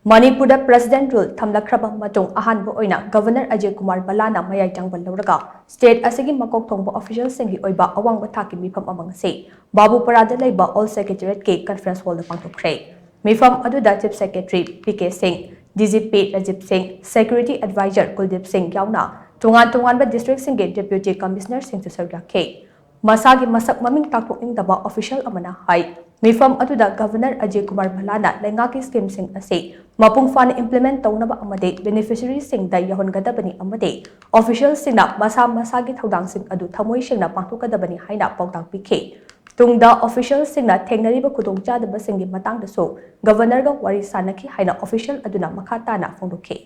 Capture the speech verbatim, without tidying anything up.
ꯃꯅꯤꯄꯨꯔꯗ President Rule ꯊꯝꯂꯛꯈ꯭ꯔꯕ ꯃꯇꯨꯡ ꯑꯍꯥꯟꯕ ꯑꯣꯏꯅ Governor ꯑꯖꯌ ꯀꯨꯃꯥꯔ ꯚꯜꯂꯥꯅ ꯃꯌꯥꯏ ꯆꯪꯕ ꯂꯧꯔꯒ state ꯑꯁꯤꯒꯤ ꯃꯀꯣꯛ ꯊꯣꯡꯕ officialꯁꯤꯡꯒꯤ ꯑꯣꯏꯕ ꯑꯋꯥꯡꯕ ꯊꯥꯛꯀꯤ ꯃꯤꯐꯝ ꯑꯃ ꯉꯁꯤ ꯕꯥꯕꯨꯄꯥꯔꯥꯗ ꯂꯩꯕ Old Secretariatꯀꯤ conference hallꯗ ꯄꯥꯡꯊꯣꯛꯈ꯭ꯔꯦ꯫ ꯃꯤꯐꯝ ꯑꯗꯨꯗ Chief Secretary ꯄꯤ ꯀꯦ ꯁꯤꯡ, ꯗꯤ ꯖꯤ ꯄꯤ ꯔꯥꯖꯤꯕ ꯁꯤꯡ, Security Advisor ꯀꯨꯜꯗꯤꯞ ꯁꯤꯡ ꯌꯥꯎꯅ ꯇꯣꯉꯥꯟ ꯇꯣꯉꯥꯟꯕ districtꯁꯤꯡꯒꯤ Deputy Commissionerꯁꯤꯡꯁꯨ ꯁꯔꯨꯛ ꯌꯥꯈꯤ꯫ ꯃꯁꯥꯒꯤ ꯃꯁꯛ ꯃꯃꯤꯡ ꯇꯥꯛꯊꯣꯛꯅꯤꯡꯗꯕ official ꯑꯃꯅ ꯍꯥꯏ, ꯃꯤꯐꯝ ꯑꯗꯨꯗ Governor ꯑꯖꯌ ꯀꯨꯃꯥꯔ ꯚꯜꯂꯥꯅ ꯂꯩꯉꯥꯛꯀꯤ schemeꯁꯤꯡ ꯑꯁꯤ ꯃꯄꯨꯡ ꯐꯥꯅ implement ꯇꯧꯅꯕ ꯑꯃꯗꯤ beneficiaryꯁꯤꯡꯗ ꯌꯧꯍꯟꯒꯗꯕꯅꯤ ꯑꯃꯗꯤ officialꯁꯤꯡꯅ ꯃꯁꯥ ꯃꯁꯥꯒꯤ ꯊꯧꯗꯥꯡꯁꯤꯡ ꯑꯗꯨ ꯊꯃꯣꯏ ꯁꯦꯡꯅ ꯄꯥꯡꯊꯣꯛꯀꯗꯕꯅꯤ ꯍꯥꯏꯅ ꯄꯥꯎꯇꯥꯛ ꯄꯤꯈꯤ꯫ ꯇꯨꯡꯗ officialꯁꯤꯡꯅ ꯊꯦꯡꯅꯔꯤꯕ ꯈꯨꯗꯣꯡꯆꯥꯗꯕꯁꯤꯡꯒꯤ ꯃꯇꯥꯡꯗꯁꯨ Governorꯒ ꯋꯥꯔꯤ ꯁꯥꯅꯈꯤ ꯍꯥꯏꯅ official ꯑꯗꯨꯅ ꯃꯈꯥ ꯇꯥꯅ ꯐꯣꯡꯗꯣꯛꯈꯤ꯫